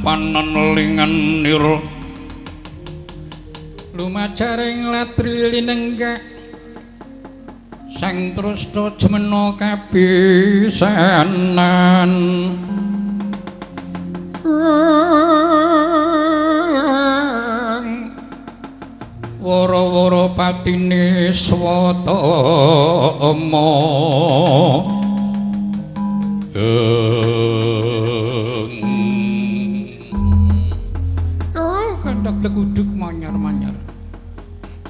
panon lingan nira lumajaring latri linenggak sang trusta jemena kabisanan. Wara-wara patine swatama. Oh, kandhak leguduk manyar-manyar.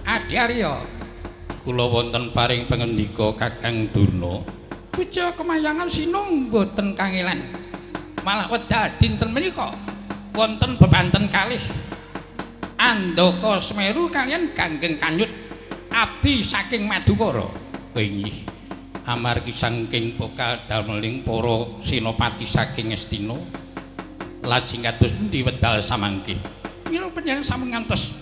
Adi Arya, kula wonten paring pangendika Kakang Durna. Puja kemayangan sinung boten kangelan. Malah wedal dinten menika wonten bebanten kalih Andaka Semeru kalian Ganggeng Kanyut abdi saking Madukara. Inggih, amargi saking pokal dameling para senopati saking Ngastina lajeng kados pundi wedal samangke. Mila panjenengan sampun ngantos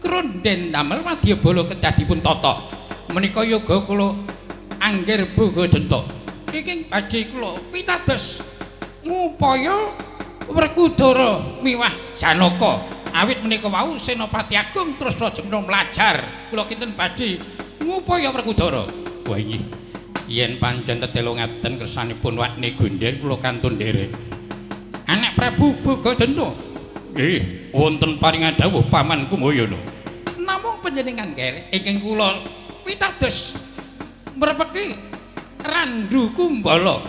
kronden damel wadyabala kedah dipun tata. Menika yoga kula anggir boga jenta. Iki badhe kula pitados ngupaya Werkudara miwah Janaka. Awit menika wau Senopati Agung Trusna Jemna mlajar kula kinten badhe ngupaya Werkudara. Wah inggih, yen pancen tetelo ngaten kersanipun wakne gondel kula kantun nderek. Anak Prabu Bogajenta. Nggih, wonten paringan dawuh Paman Kumbayana. Namung panjenengan ger ingkang kula pitados mrepeki Randu Kumbala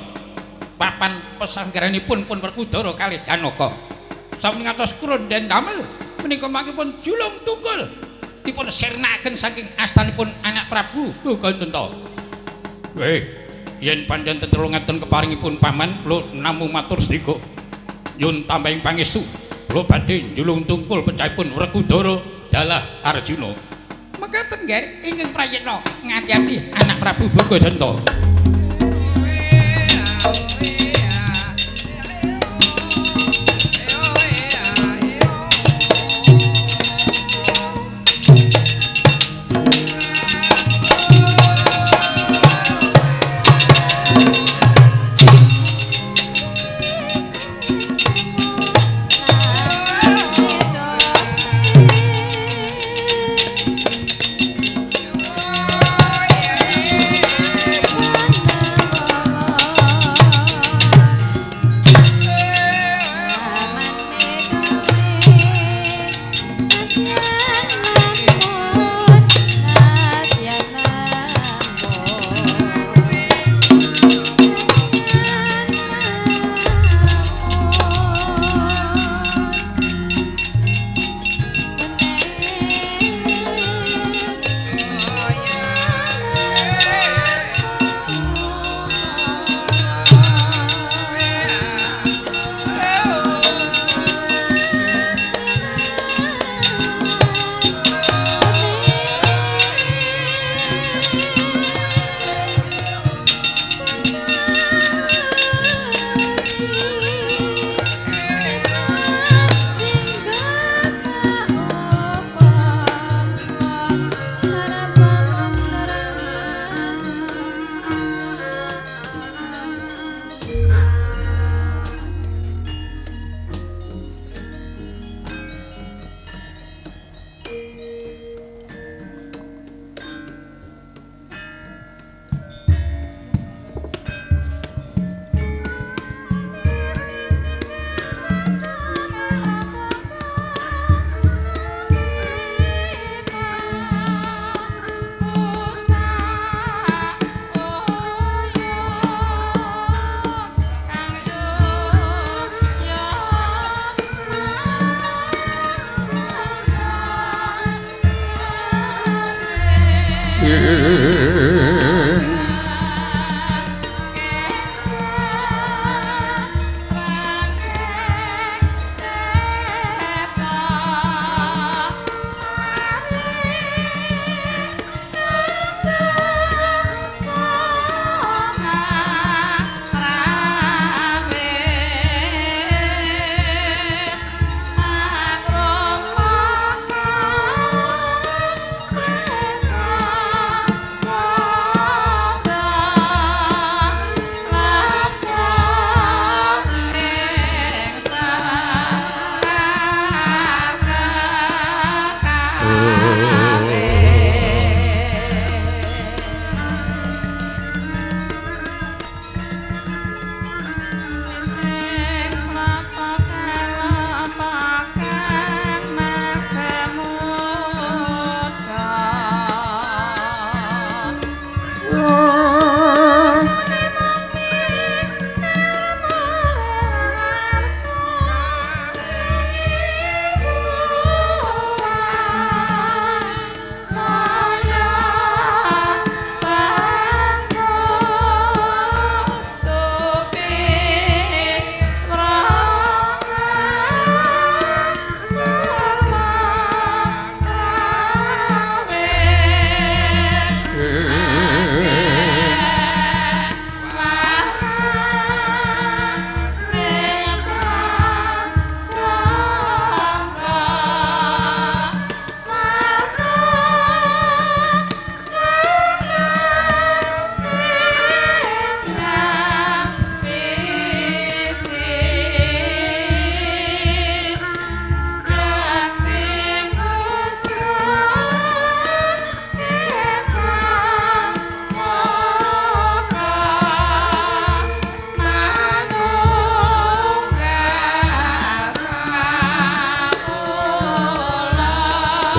papan pesanggaranipun pun Werkudara kalih Janaka. Sampun ngantos kronden damel menika mangkipun julung tungkul dipun sirnakaken saking astanipun anak Prabu Bogajenta. Nggih, yen pancen tetelo ngaten keparingipun paman kula namung matur sedika. Nyun tambahing pangestu kula badhe njulung tungkul pecahipun Werkudara dalah Arjuna. Mekaten ger ingkang prayitna ngati-ati anak Prabu Bogajenta.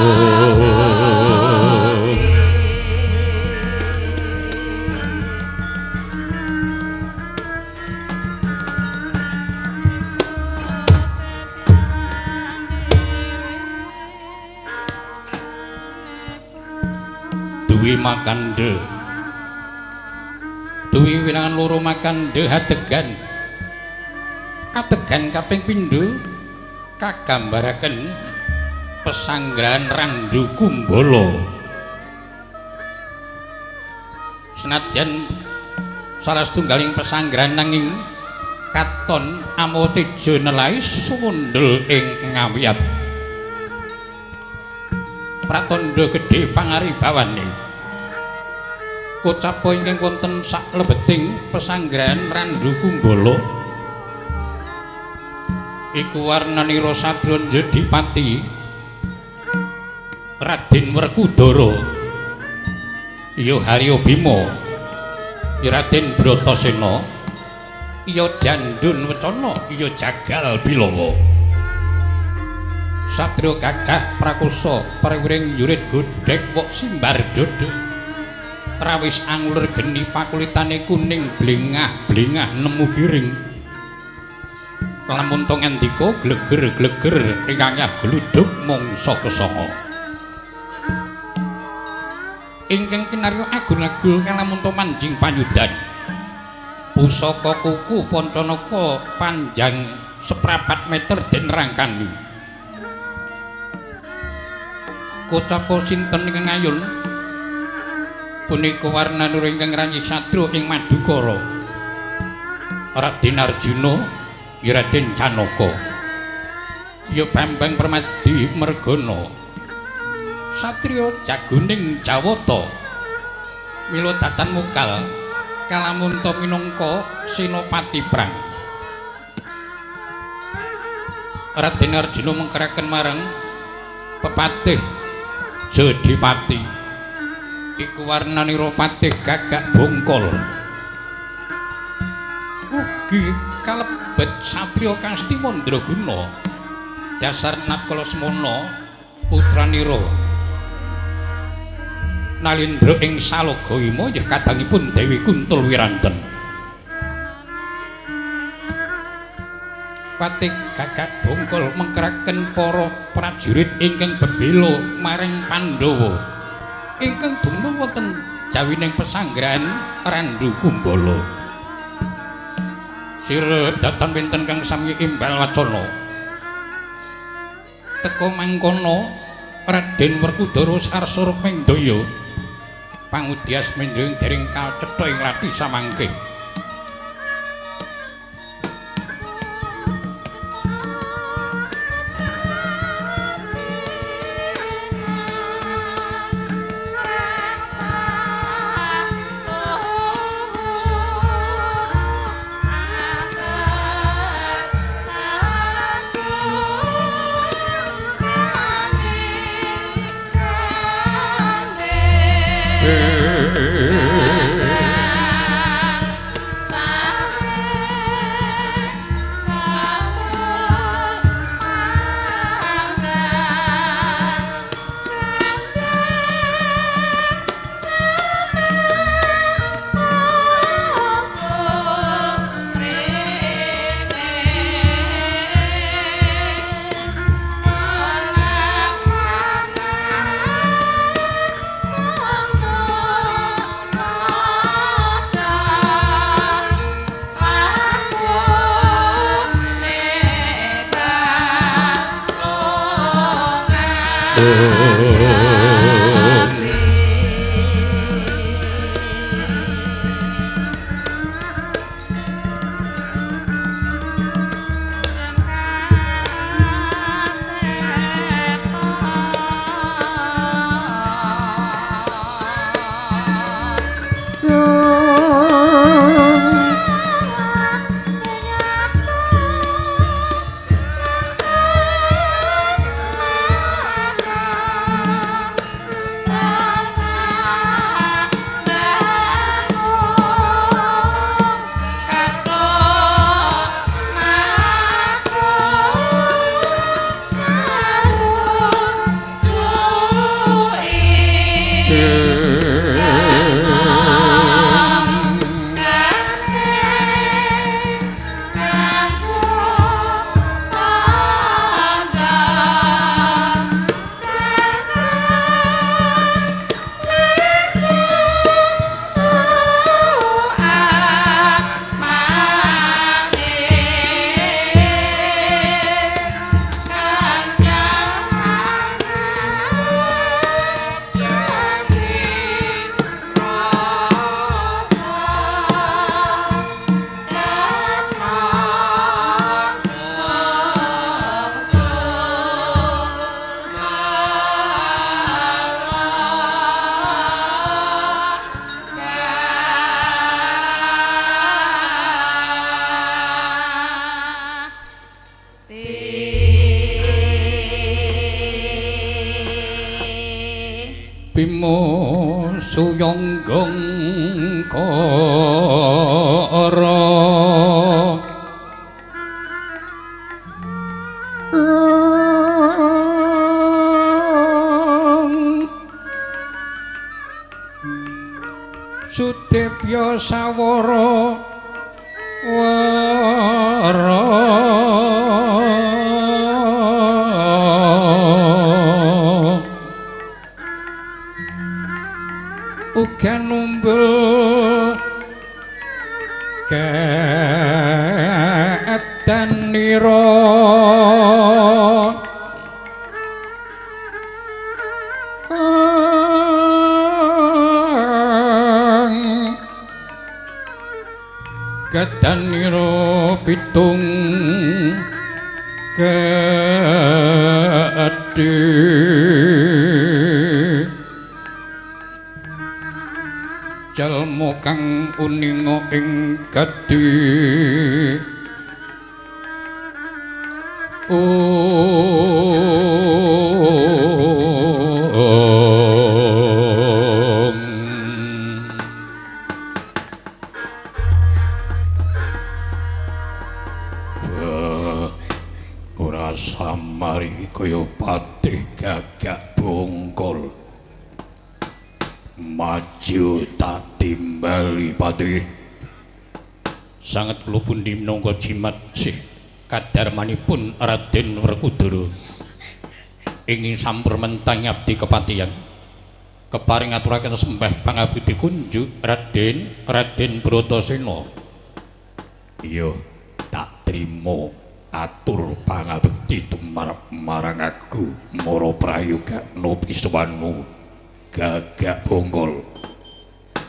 Duwi makandhe duwi wilangan loro makandhe adegan adegan kaping pindho kagambaraken pesanggrahan Randu Kumbala. Senajan salah setunggaling pesanggrahan nanging katon amoteja nelai sundel ing ngawiyat. Pratandha gedhe pangaribawane. Kocapa ingkang wonten saklebeting pesanggrahan Randu Kumbala iku warnanira satriya Jodipati Raden Werkudara, ya Harya Bima, ya Raden Bratasena, ya Jandun Wecana, ya Jagal Bilawa. Satriya gagah prakosa prawiring yurit godhek wok simbar dodo. Trawis anglur geni pakulitane kuning blengah-blengah nemu giring. Lamun to ngandika gleger-gleger ingkang gluduk mangsa kesanga. Ingkang kinarya agun-agun kalamun to manjing panyudan. Pusaka kuku Pancanaka panjang seprapat meter den rangkani. Kocapa sinten ingkang ngayun punika warnanura ingkang ranyi satria ing Madukara. Raden Arjuna, ya Raden Janaka, ya Bambang Permadi Mergana, satriya jagoning Jawata, mila datan mukal kalamunta minangka senopati perang. Raden Arjuna mengkeraken marang pepatih Jodipati iku warnanira patih gagak bongkol ugi kalebet satriya kasti mandraguna dasar Nakala Semana putranira Nalindra ing Salaga Wima nggih kadangipun Dewi Kuntul Wiranten. Patih gagak bongkol mengkeraken para prajurit ingkang bebela maring Pandhawa ingkang dumunung wonten jawining pesanggrahan Randu Kumbala. Sirep datan pinten kang sami imbal wacana. Teka mangkono Raden Werkudara sarsa Rukmendaya pangudyas mendha dereng kacetha ing lati samangke. Bima suyanggang kara Sudebya sawara wara uga numbul kedanira kedanira pitung gedhe jalma kang uninga ing gedhe Ora samar iki kaya patih gagak bongkol. Maju tak timbali patih. Sanget kula pundi minangka jimat sih kadarmanipun Raden Werkudara. Ingin sampur mentang abdi kepatihan. Keparing ngaturaken sembah pangabdi kunjuk Raden Raden Bratasena. Iya, tak trimo atur pangabekti tumarep marang aku mara prayoga Nopiswanu gagak bongkol.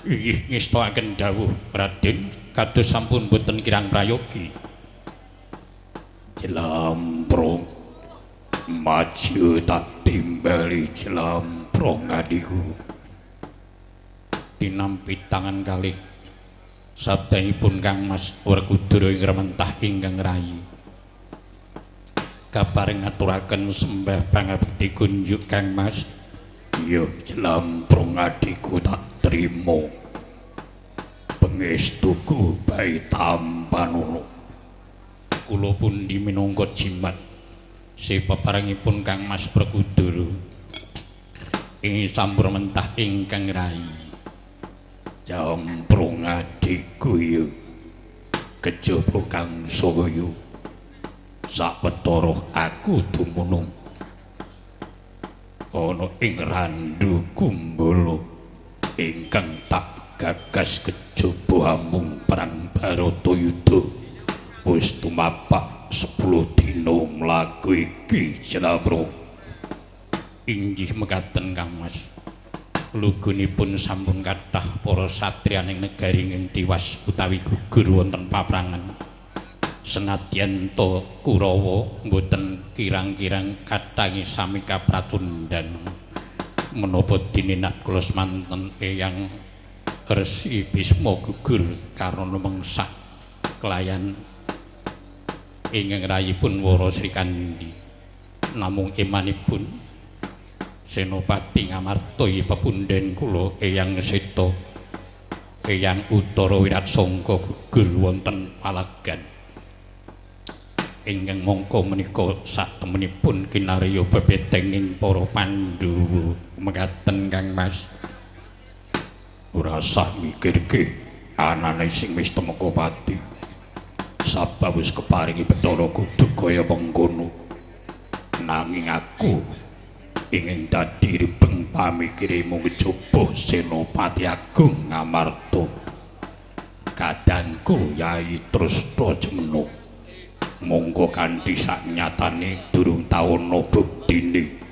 Inggih ngestakaken dawuh Raden kados sampun boten kirang prayogi. Jlamprong maju tak timbali jlamprong adhiku. Tinampi tangan kalih sabdanipun Kang Mas Werkudara ing rementah ingkang rayi. Kaparing ngaturaken sembah pangabekti kunjuk Kang Mas. Iya jlamprong adhiku tak trimo. Pangestuku bae tampanono. Kula pundi minangka jimat sepeparengipun Kang Mas Werkudara ing sampur mentah ingkang rayi. Jamprong adhiku ya kejaba kang saya sawetara aku dumunung ana ing Randu Kumbala ingkang tak gagas kejaba amung perang Baratayuda wis tumapak 10 dina mlaku iki jlamprong. Inggih mekaten Kang Mas. Lugunipun sampun kathah para satriyaning negari ing tiwas utawi gugur wonten paprangan. Senadyan ta Kurawa mboten kirang-kirang kathangi sami kapratundan. Menapa dene nak kula semanten Eyang Resi Bisma gugur karana mengsah kelayan ingkang rayipun Wara Srikandhi. Namung emanipun Senopati Ngamarta pepundhen kula Eyang Seta Eyang Utara Wiratsangka gugur wonten palagan. Ingkang mangka menika satemenipun kinarya bebetenging para Pandhawa. Mekaten Kang Mas. Ora usah mikirke anane sing wis tumeka pati. Sabab wis keparingi Bathara kudu kaya mengkono. Nanging aku ingin dadi ribeng pamikiremu kejaba Senopati Agung Ngamarta. Kadangku Yai Tresta Jemeno. Monggo kanthi saknyatane durung tau ana buktine.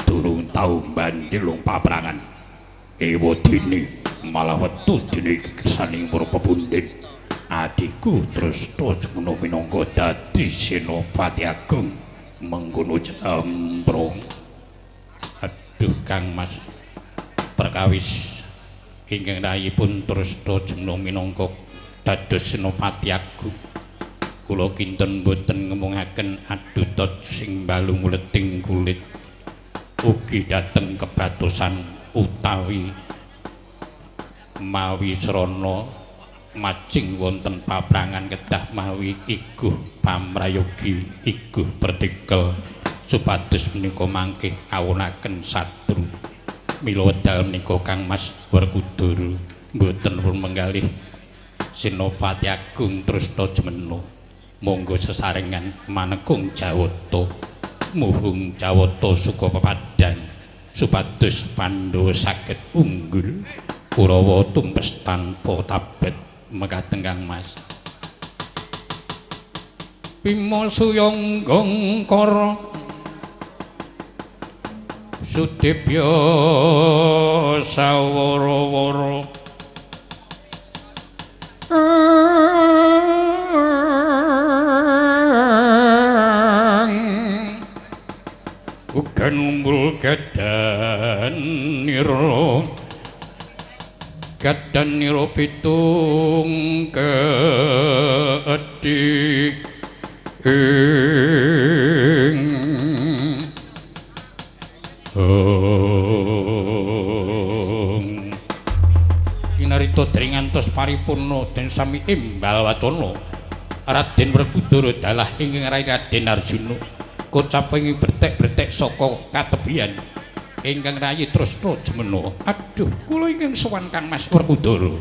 Durung tau mbandilung paprangan. Ewa dene malah wetu dene kesaning para pepundhen. Adhiku Tresta Jemeno minangka dadi Senopati Agung mengkono jamprong. Aduh Kang Mas, perkawis ingkang rayipun Tresta Jemeno minangka dados Senopati Agung. Kula kinten boten ngemungaken adutot sing balung leting kulit ugi dhateng kebatosan utawi mawi srana majing wonten paprangan kedah mawi iguh pamrayogi iguh pertikel supados menika mangke awunaken satru. Mila wekdal menika Kang Mas Werkudara mboten pun menggalih Senopati Agung Trusna Jemena. Monggo sesarengan manekung Jawata, muhung Jawata suka pepadhan supados Pandhawa saged unggul Kurawa tumpes tanpa tabet. Mekaten Kang Mas. Bima suyangga kara sudibya sawara-wara ugan umbul gadan nira pitung kedhik ing kinarita dring ngantos paripurna den sami imbal wacana Raden Werkudara dalah ingkang rai Raden Arjuna kocaping bertek-bertek saka katebian ingkang rayi Trusna Jemena. Aduh, kula ingkang sowan Kang Mas Werkudara.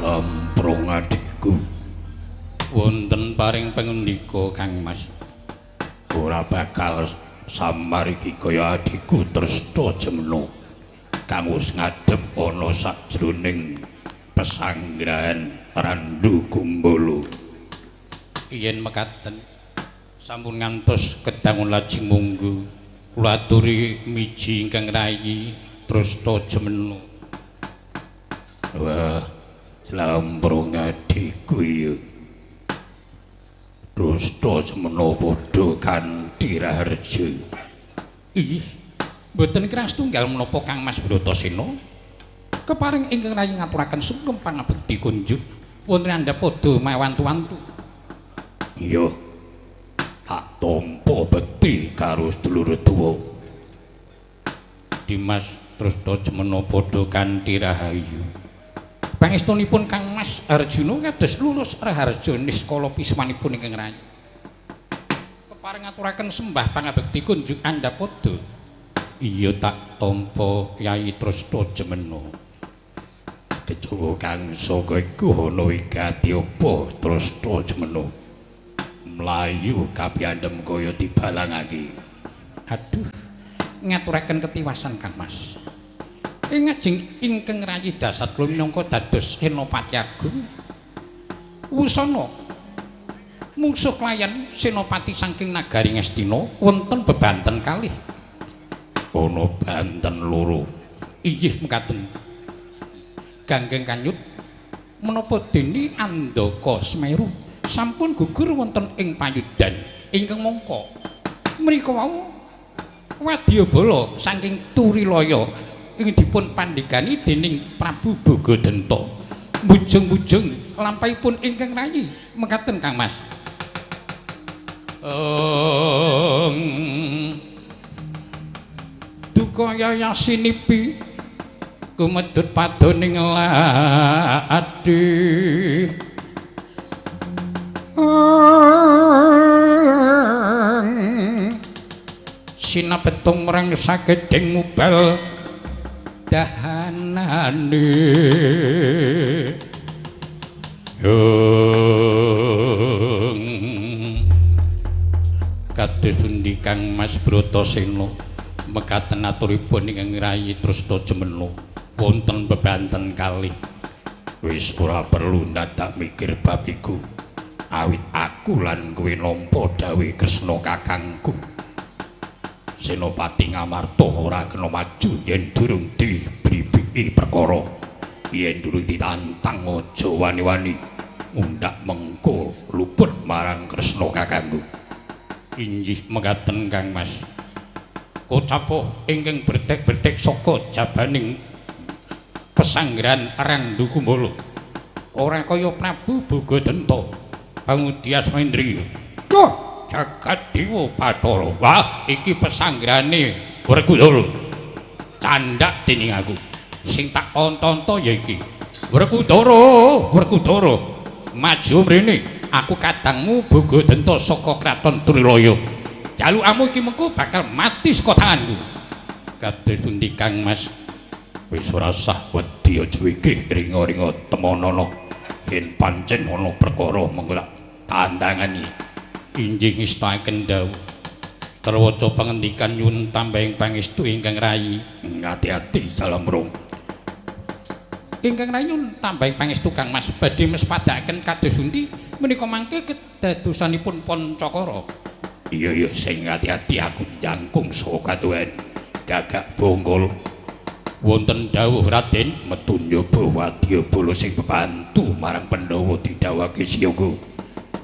Lamprung adikku, wonten paring pangendika Kang Mas. Ora bakal samar iki kaya adikku Trusna Jemena kang wis ngadhep ana sajroning pesanggrahan Randu Gumbala. Yen mekaten sampun ngantos kedangun lajeng monggo kula aturi miji ingkang rayi Trusna Jemena. Wah, lamprung adikku iya. Trusna Jemena padha kanthi raharja. Ih, mboten kirang setunggal menapa Kang Mas Bratasena. Keparing ingkang rayi ngaturaken sungkem pangabekti kunjuk wonten andhap padha mawantu-wantu. Iya. Tak tampa bekti karo sedulur tuwa. Dimas Trusna Jemena padha kanthi rahayu. Pangestunipun Kang Mas Arjuna kados lulus raharja niskala pismanipun ingkang rayi. Kepareng ngaturaken sembah pangabekti kunjuk andhap padha. Iya tak tampa Kyai Trusna Jemena. Kejawa kang saka iku ana wigati apa Trusna Jemena? Mlayu kapiyandhem kaya dibalangake. Aduh, ngaturaken ketiwasan Kang Mas. Ing ngajeng ingkang rayi Dasatla minangka dados Senopati Agung wusana Mungsuh klayan senopati saking nagari Ngastina wonten bebanten kalih. Ana banten loro. Inggih mekaten. Ganggeng kanyut menapa dene Andaka Semeru sampun gugur wonten ing payudan ingkang mangka. Mrika wau wadyabala saking Turilaya ing dipun pandhegani dening Prabu Bogadenta. Mujeng-mujeng lampahipun ingkang rayi mekaten Kang Mas. Duka yayasinipi kumedhut padoning ladi. Sinabetung mrang sageding mubal dahanane. Kados pundi Kang Mas Bratasena mekaten aturipun ingkang rayi Trusna Jemena wonten bebanten kalih. Wis ora perlu ndadak mikir bab iku. Awit aku lan kowe nampa dawuh Kresna kakangku. Senopati Ngamarta ora kena maju yen durung dibribiki perkara. Yen durung ditantang aja wani-wani undhak mengko luput marang Kresna kakangku. Inggih mekaten Kang Mas. Kocapo ingkang bertek-bertek saka jabaning pesanggrahan Randu Kumbala. Ora kaya Prabu Bogadenta Pangudyas Mahendra. Duh, jagat dewa Bathara. Wah, iki pesanggrahane Werkudara. Candhak dening aku. Sing tak onto-onto ya iki. Werkudara, Werkudara, maju mrene. Aku kadangmu Bogadenta saka kraton Turilaya. Jalukamu iki mengko bakal mati saka tanganku. Kados pundi Kang Mas? Wis ora sah wedi aja iki ringa-ringa temonana. Yen pancen ana perkara mengko tak tandangani. Injih ngestakaken dawuh. Terwaca pangendikan nyuwun tambahing pangestu ingkang rayi. Ati-ati salamrung. Ingkang rayi nyuwun tambahing pangestu Kang Mas badhe mespadakaken kados pundi menika mangke kedadosanipun Pancakara. Iya iya sing ati-ati aku jangkung saka katuwen. Gagak bonggol. Wonten dawuh Raden metu njaba wadyabala sing bebantu marang Pandhawa didhawuhake siyaga.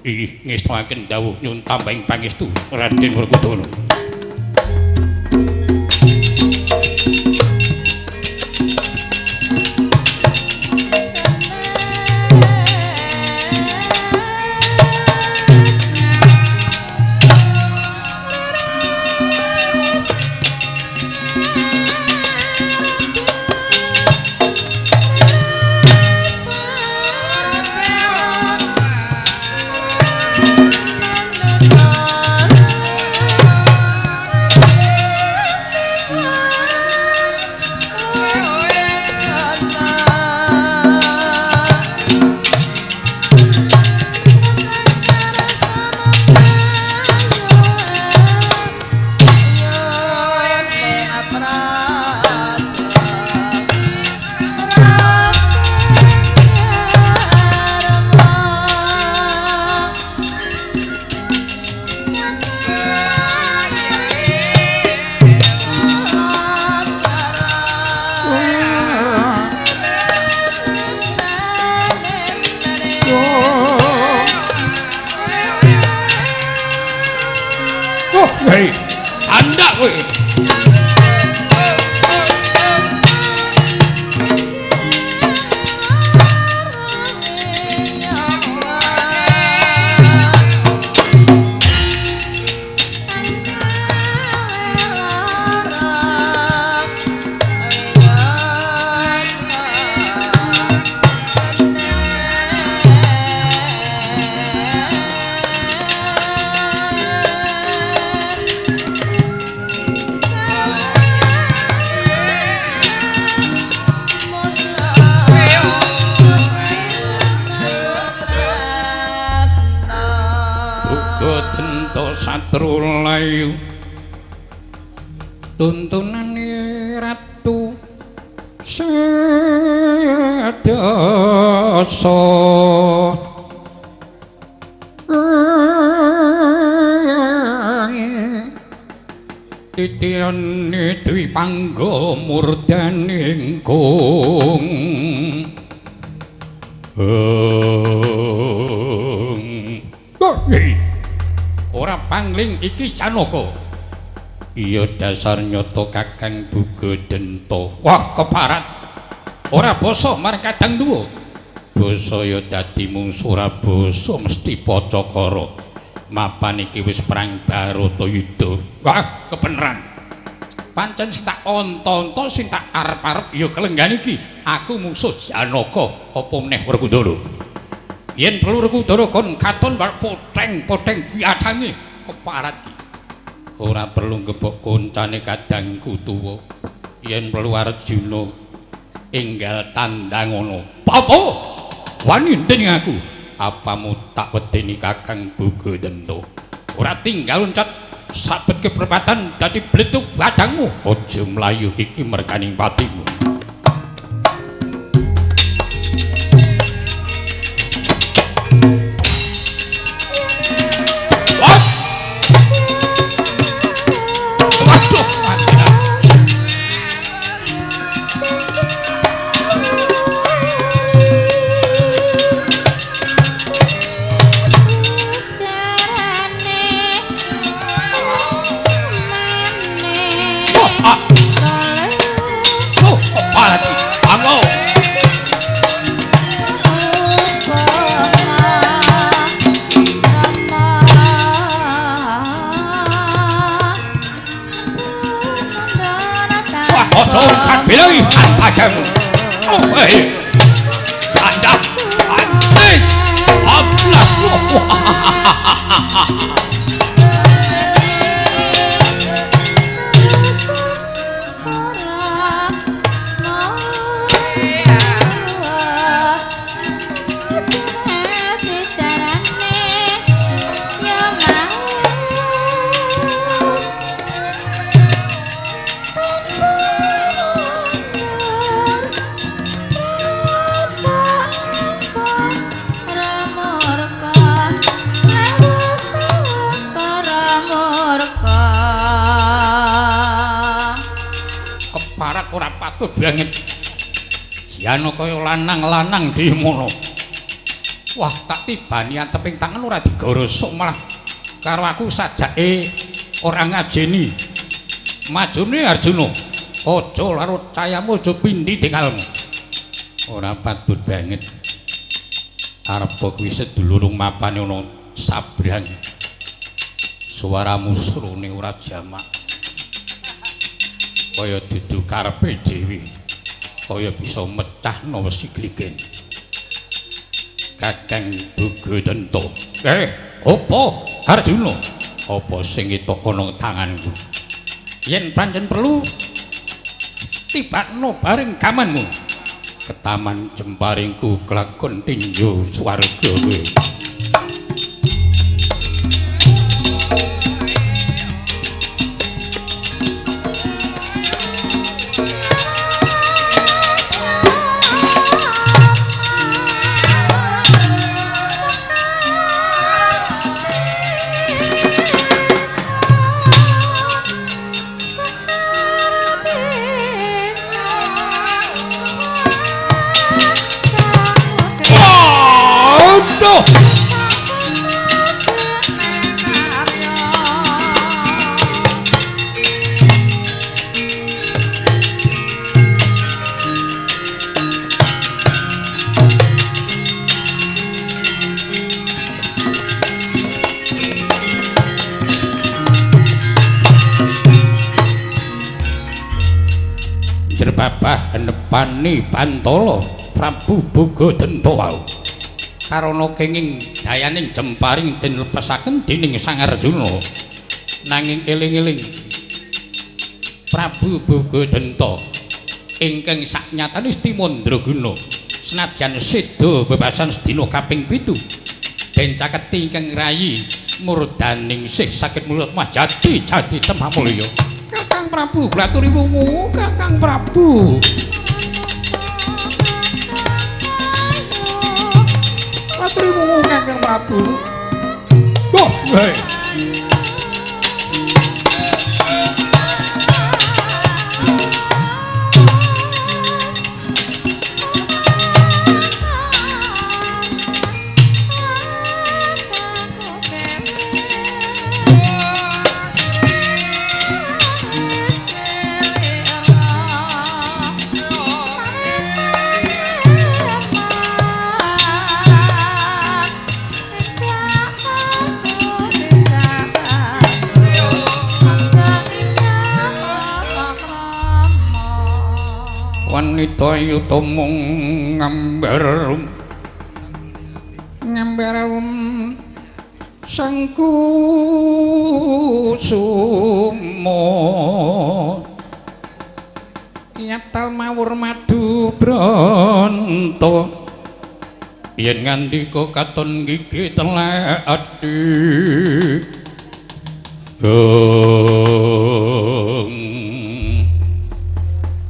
Ih ngestakaken dawuh nyuwun tambahing pangestu Raden Werkudara. Hei, anda kowe. Satrulayu tuntunane ratu sedasa. Titiane dwi pangga murdaning kung. Ora pangling iki Janaka. Iya dasar nyata Kakang Bugadenta. Wah, keparat. Ora basa marang kadang duwa. Basa ya dadi mungsu, ora basa mesti pacakara. Mapan iki wis perang Baratayuda. Wah, kebeneran. Pancen sing tak onto-onto, sing tak arep-arep ya kelenggan iki. Aku mungsuh Janaka, apa meneh Werkudara. Yen perlu Werkudara kon katon bal poteng-poteng biatange keparat iki. Ora perlu gebok koncane kadangku tuwa. Yen perlu Arjuna enggal tandang ngono. Apa? Wani dening aku. Apamu tak wedeni Kakang Bugadenta. Ora tinggal loncat sabet ke perempatan dadi bletuk badangmu. Aja mlayu iki merganing patimu. Banget. Jano kaya lanang-lanang dimono. Wah, tak tibani anteping tangan ora digorosok malah karo aku sajake ora ngajeni. Majune Arjuna, aja larut cayamu, aja pindhi tinggalmu. Ora patut banget. Arep kuwi sedulurung mapane ana sabrang. Suaramu srone ora jamak. Kaya dudu karepe dhewe, kaya bisa mecahno wesi gligen. Kakang Bugadenta. Apa Arjuna? Apa sing ngetok ana tanganku? Yen pancen perlu tibakno bareng kamanmu. Ketaman jemparingku kelakon tinju swarga kowe. Babah nepani Bantala Prabu Bugadenta wau. Karana kenging dayaning jemparing den lepesaken dening Sang Arjuna. Nanging eling-eling Prabu Bugadenta ingkang saknyatane Stimandraguna senadyan seda bebasan sedina kaping 7 den caketi ingkang rayi murdaningsih saged mulut majati jati temah mulya. Kakang Prabu kula aturi wungu, Kakang Prabu. Aturi wungu Kakang Prabu. Oh, hei. Wanita yuta mung ngambar ngambar sang kusuma nyatal mawur madu bronto yen ngandika katon gigi telek ati.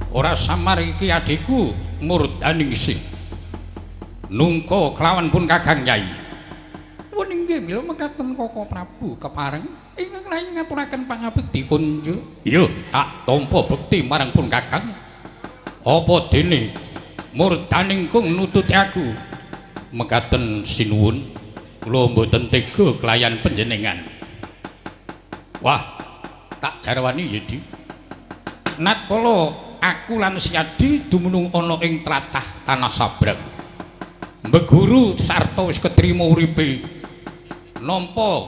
Ora samar iki adhiku Murdaningsih nungka kelawan pun Kakang Yai. Pun inggih mila mekaten Koko Prabu kepareng ingkang lain ngaturaken pangabekti kunjuk. Iya, tak tampa bekti marang pun Kakang. Apa dene Murdaningkung nututi aku? Mekaten sinuwun, kula mboten tega kelayan panjenengan. Wah, tak jarwani ya, Di. Natkala aku lan Siadi dumunung ana ing tlatah Tanah Sabrang. Mbeguru sarta wis ketrima uripe. Nampa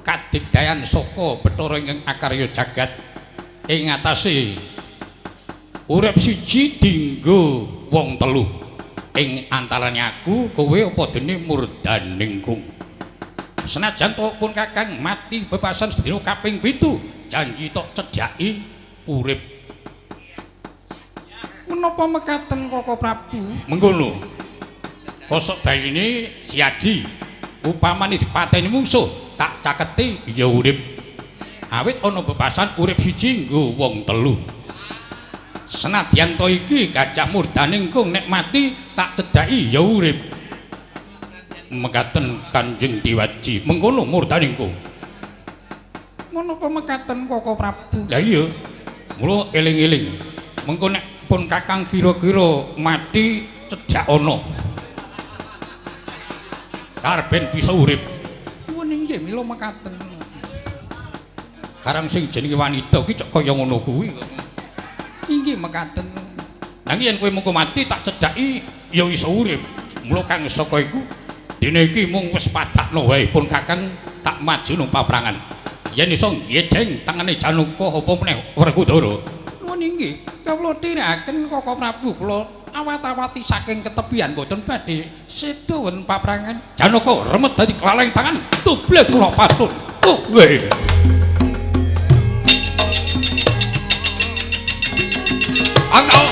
kadigdayan saka Bathara ingkang akarya jagat ing atase urip siji dinggo wong telu. Ing antarane aku, kowe apa dene Murdaningkung. Senajan to pun Kakang mati bebasan sedina kaping 7, janji tok cedhaki urip. Menapa mekaten Koko Prabu? Mengkono. Kosok bayine Siadi upamane dipateni mungsuh, tak caketi ya urip. Awit ana bebasan urip siji nggo wong telu. Senadyan to iki Gajah Murdaningkung nek mati tak cedhaki ya urip. Mekaten Kanjeng Diwaji. Mengkono Murdaningkung. Menapa mekaten Koko Prabu? Lah iya. Mula eling-eling. Mengko nek pun Kakang kira-kira mati cedhak ana. Karben bisa urip. Nuwun inggih mila mekaten. Karang sing jenenge wanita ki cek kaya ngono kuwi. Inggih mekaten. Nanging yen kowe mengko mati tak cedhaki ya iso urip. Mula kang saka iku dene iki mung wis padakno wae pun Kakang tak maju nang paprangan. Yen iso ngejeng tangane Janaka apa meneh Werkudara. Nuwun inggih, kawula thirakaken Koko Prabu kula awat-awati saking ketepian boten badhe seda wonten paprangan. Janaka remet dadi klaleng tangan tublek kula patut. Oh, nggih. Angkau.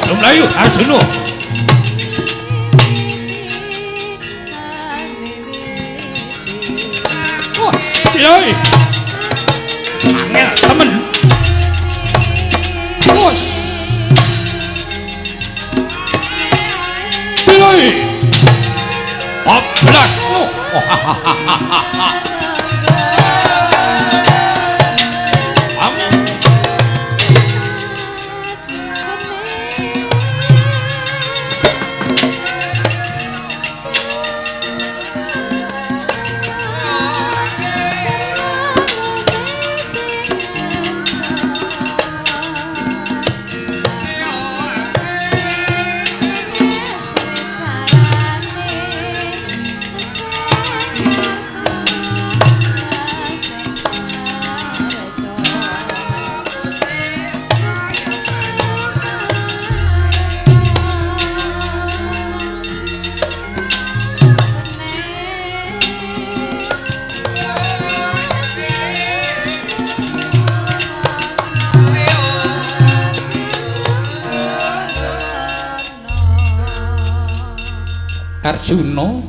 Aja mlayu Arjuna. Wah, yoi. Angel temen. Wes. Yoi. Oblak. Oh. Arjuna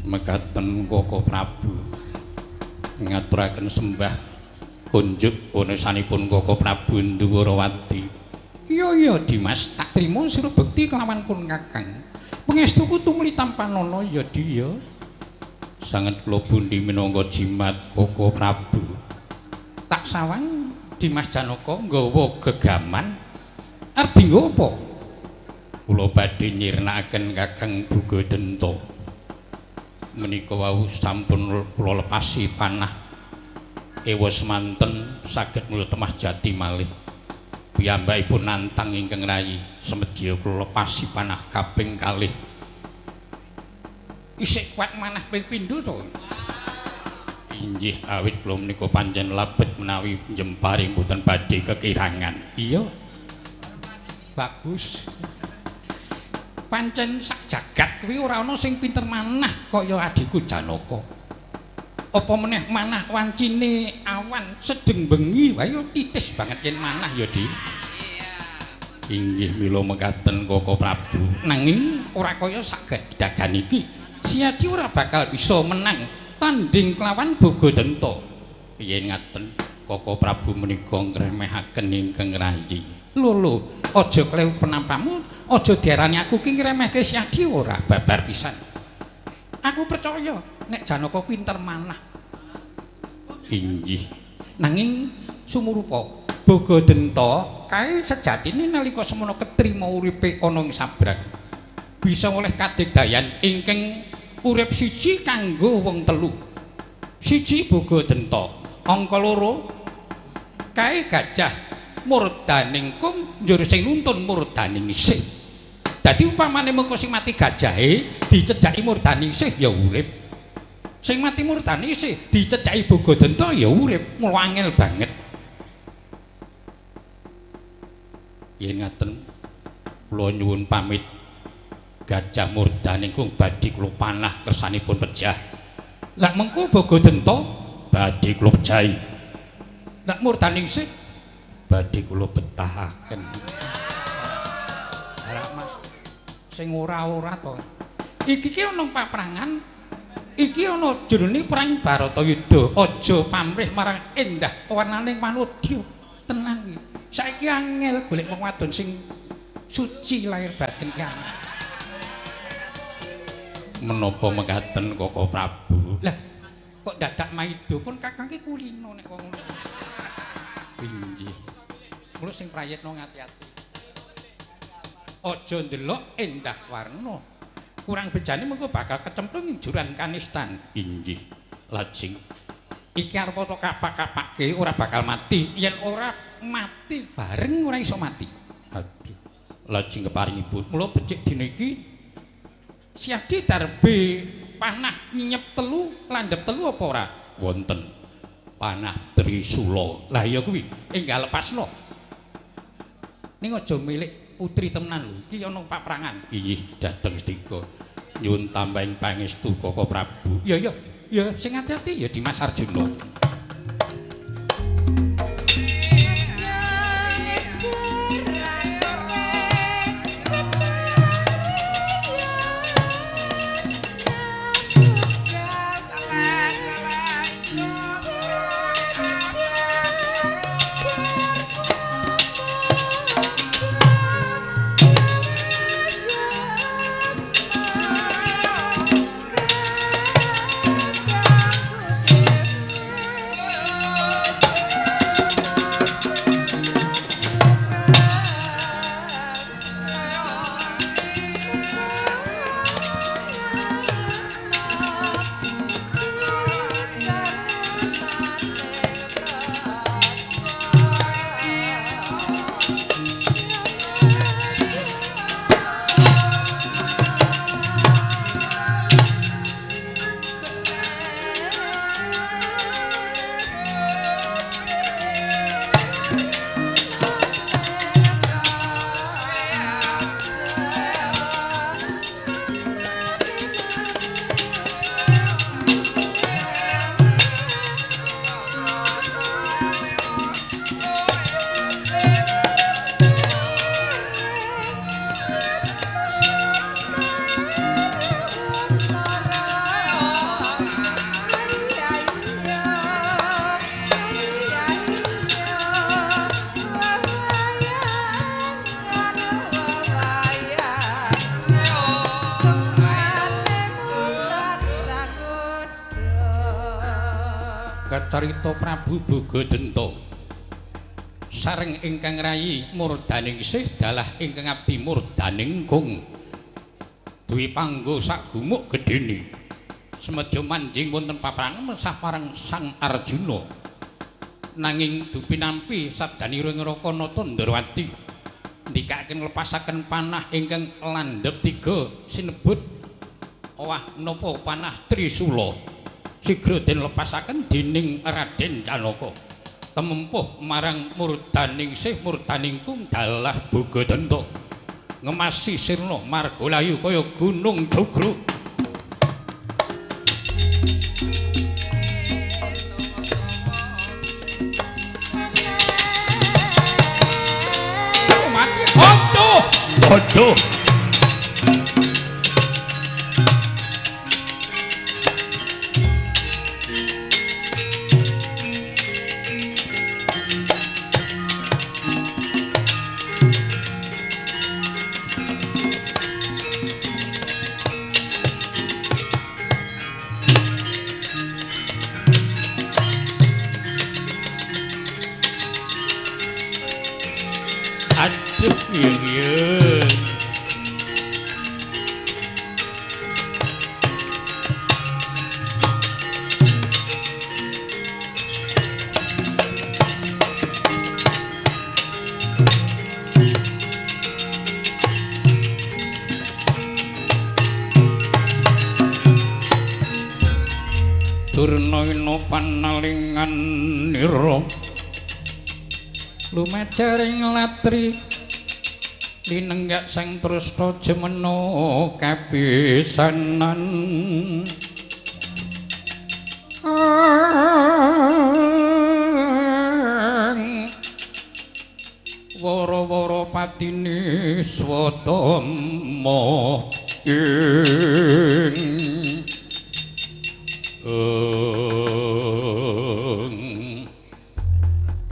mekaten Koko Prabu ngaturaken sembah kunjuk wonosanipun Koko Prabu Ndhuwarawati. Iya iya Dimas, tak trima sira bekti kelawan pun Kakang. Pangestuku tumuli tampanana ya Di ya. Sanget kula pundi minangka jimat Koko Prabu. Tak sawang Dimas Janaka nggawa gegaman arep dienggo apa? Kula badhe nyirnakaken Kakang Bogadenta. Menika wau sampun kula lepasi panah ewa semanten saged mula temah jati malih. Piyambakipun nantang ingkang rayi semedya kula lepasi panah kaping kalih. Isih kuat manah ping pindho to? Inggih, awit kula menika pancen lebet menawi njempari mboten badhe kekirangan. Iya. Bagus. Pancen sak jagat kuwi ora ana sing pinter manah kaya adhiku Janaka. Apa meneh manah wancine awan sedeng bengi wae titis banget yen manah ya, Dik. Inggih mila mekaten Koko Prabu. Nanging ora kaya sak dagan iki. Siadi ora bakal bisa menang tanding kelawan Bogadenta. Yen ngaten Koko Prabu menika ngremehaken ingkang rayi. Lho lho, aja klewu penampamu, aja diarani aku ki ngremehke Siadi ora babar pisan. Aku percaya nek Janaka pinter manah. Inggih. Nanging sumurupa Bogadenta kae sejatine nalika semono ketrima uripe ana ing sabrang. Bisa oleh kadigdayan ingkang urip siji kanggo wong telu. Siji Bogadenta, angka loro kae gajah murdaning kung njur sing nuntun murdaning isih. Dadi upamane mengko sing mati gajahe dicedhaki murdaning isih ya urip. Sing mati murdaning isih dicedhaki Bogadenta ya urip. Mula angel banget. Yen ngaten kula nyuwun pamit. Gajah murdaning kung badhe kula panah kersanipun pejah. Lah mengko Bogadenta badhe kula pejahi. Lah murdaning isih badhe kula betahaken. Lah Mas, sing ora-ora to. Iki ki ana paprangan, iki ana jroning perang Baratayuda. Aja pamrih marang endah warnane manudya. Tenan iki. Saiki angel golek wong wadon sing suci lahir batin ki angel. Menapa mekaten Koko Prabu? Lah kok dadak maido pun kakang ki kulino nek wong ngono. Inggih. Mula sing prayitna ngati-ati. Aja ndelok endah warna. Kurang bejane mengko bakal kecemplung ing jurang kanistan. Inggih. Lajeng iki arep tok kapak-kapake ora bakal mati. Yen ora mati bareng ora iso mati. Aduh. Lajeng keparingipun. Mula becik dina iki Siadi darbe panah nyinyep telu, landhep telu apa ora? Wonten. Panah Trisula. Lah iya kuwi, enggal lepasno. Ning aja milik putri temenan lho. Iki ana paprangan. Inggih, dhateng stika. Nyuwun tambahing pangestu Koko Prabu. Iya iya, ya sing ati-ati ya Dimas Arjuna. Kacarita Prabu Bogadenta. sareng ingkang rayi Murdaningsih dalah ingkang abdi Murdaningkung. Dwi Panggo sak gumuk gedene. Semedya manjing wonten paparangan mesah marang Sang Arjuna. Nanging dupinampi sabdanira Raka Nata Ndrawati ndikaken nglepasaken panah ingkang landhep tiga sinebut owah napa panah Trisula. Sigra den lepasaken dening Raden Janaka. Temempuh marang Murdaningsih Murdaningkung dalah Bogadenta. Ngemasi sirna margalayu kaya gunung Joglo. Mati aduh aduh. Lumajaring latri linenggak sang trusta jemena kapisanan. Wara-wara patine swatama ing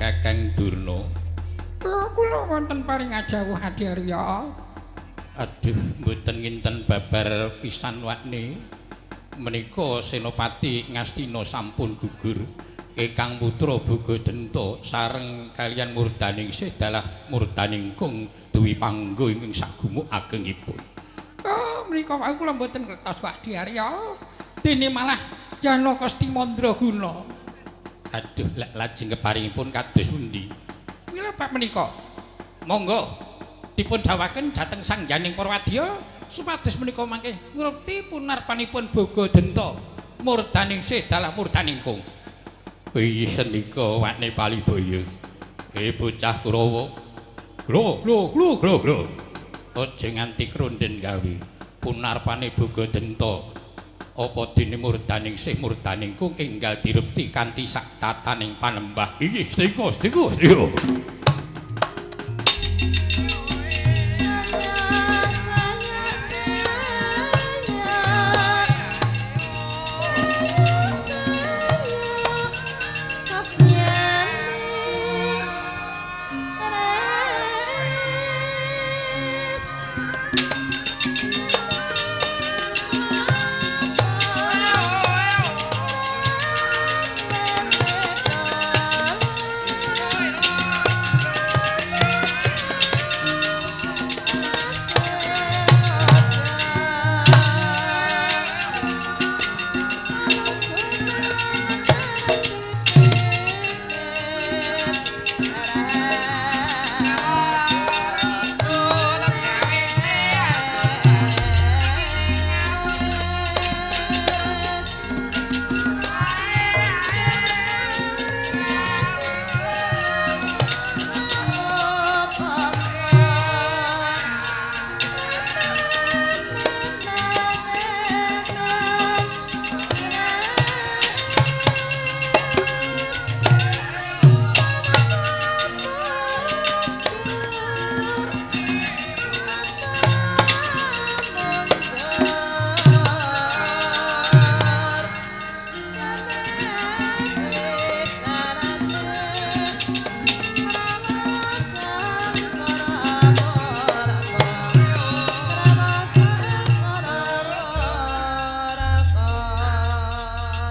Kakang Durna. Kula wonten paring ajawuh Adi Arya. Aduh, mboten nginten babar pisan wakne. Menika Senopati Ngastina sampun gugur. Ingkang putra Bogadenta sareng kaliyan Murdaningsih dalah Murdaningkung Dwi Panggo ingkang sagumuk agengipun. Oh, menika wau kula mboten ngertos Adi Arya. Dene malah Janaka Stimandraguna. Aduh, lek lajeng keparingipun kados pundi? Mila bab menika monggo dipun dawaken dhateng Sang Yaning Parwadya supados menika mangke ngrupti punarpanipun Bogadenta Murdaningsih dalah Murdaningkung. Inggih sendika wane Palibaya. Bocah Kurawa. Glo glo glo glo glo. Aja nganti kronden gawe punarpane Bogadenta. Apa dene Murdaningsih Murdaningkung enggal dirupti kanthi sak tataning panembah. Inggih sendika sendika sendika.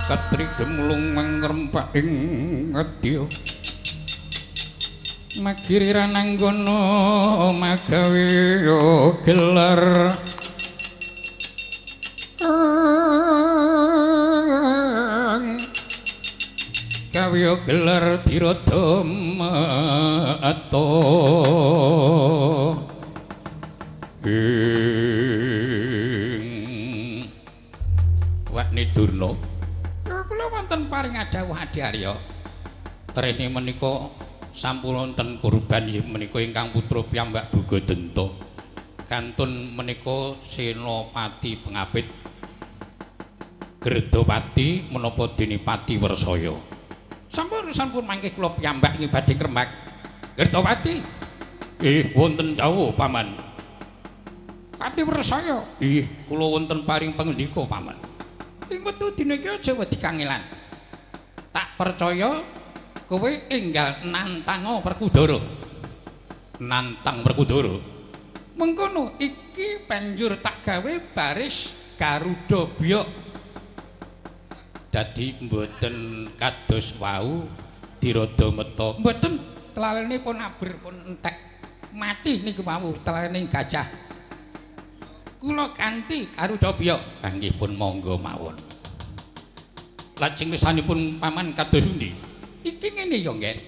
Katri gemulung mangrempak ing ngadya. Magiriran anggono magawe gelar gawe gelar dirada meto ing Wakni Durna kula wonten paring dawuh Adi Arya trene menika sampun wonten kurban menika ingkang putra piyambak Bugadenta kantun menika Senopati Pengapit Gerdapati menapa dene Pati Wersaya. Sampun sampun mangke kula piyambak nggih badhe krembak. Gerdapati. Nggih wonten dawuh paman. Pati Wersaya. Nggih kula wonten paring pangendika paman. Ing wektu dina iki aja wedi kangelan. Tak percaya kowe enggal nantang Werkudara. Nantang Werkudara. Mengkono iki banjur tak gawe baris Garuda Byok. Dadi mboten kados wau dirada meta. Mboten telalene pun aber pun entek. Mati niku wau telalene gajah. Kula ganti Garuda Byok. Nggih pun monggo mawon. Lajeng kesanipun paman kados pundi? Iki ngene ya, Ngger.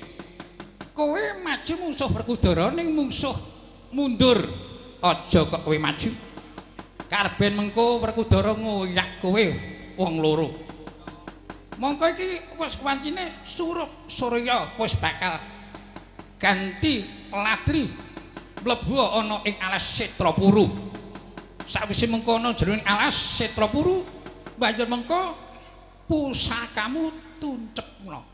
Kowe maju mungsuh Werkudara ning mungsuh mundur. Aja kok kowe maju. Karben mengko Werkudara ngoyak kowe wong loro. Mongko iki wis wancine surup surya wis bakal ganti ladri mlebu ana ing alas Setrapuru. Sakwise mengko ana jroning alas Setrapuru, banjur mengko pusakamu tuncepna.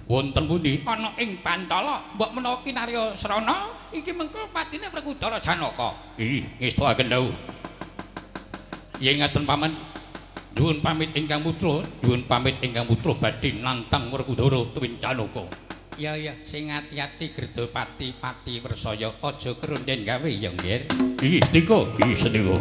Wonten pundi? Ana ing Bantala. Mbok menawa kinarya srana iki mengko patine Werkudara Janaka. Ih, ngestuaken dawuh. Yen ngaten paman, nyuwun pamit ingkang putra, nyuwun pamit ingkang putra badhe nantang Werkudara tuwin Janaka. Ya ya, sing ati-ati Gerdapati Pati Wersaya, aja kerunden gawe ya, Ngger. Ih, sendika, ih sendika.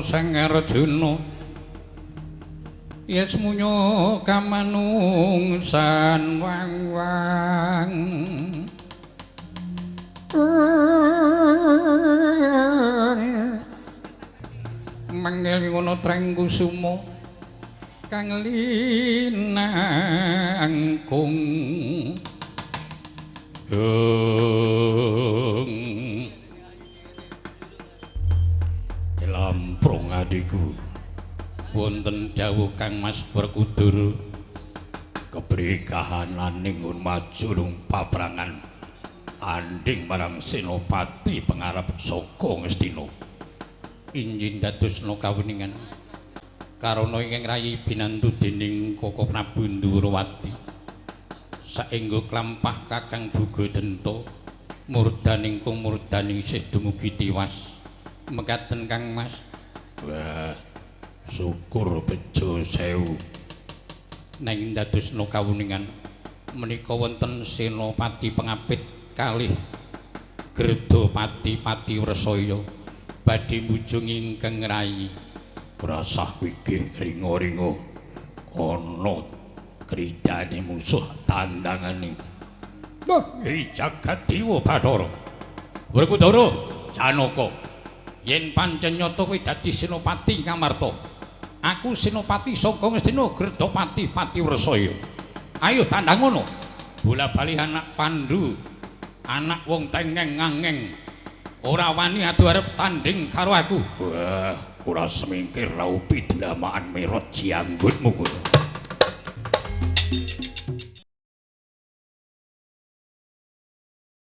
Sang Arjuna yes munyo kamanungsan wang-wang mangel ngono treng kusuma kang linangkung Lamprung adhiku wonten dawuh Kang Mas Werkudara kebrikahananing maju paprangan tanding marang Senopati pengarep saka Ngastina. Injih dadosna kawuningan karana ingkang rayi binantu dening Koko Prabu Ndhurawati saengga klampah Kakang Bugadenta murdaning kung murdaning isih dumugi tiwas. Mekaten Kang Mas. Wah, syukur bejo sewu. Nanging dadosna kawuningan menika wonten Senopati Pengapit kalih Gredhapati Patiwresaya badhe mujung ingkang rayi. Rasah wigih ringa-ringa ana kridane musuh tandangane. Wah, jagat dewa Bathara. Werkudara Janaka, yen pancen nyata kowe dadi Senopati Ngamarta, aku Senopati saka Ngastina Gredhapati Patiwresaya. Ayo tandang ngono. Bola-bali anak Pandu, anak wong tengeng ngangeng, ora wani adu arep tanding karo aku. Wah, ora semingkir raupi dlamaan merot jianggutmu kowe.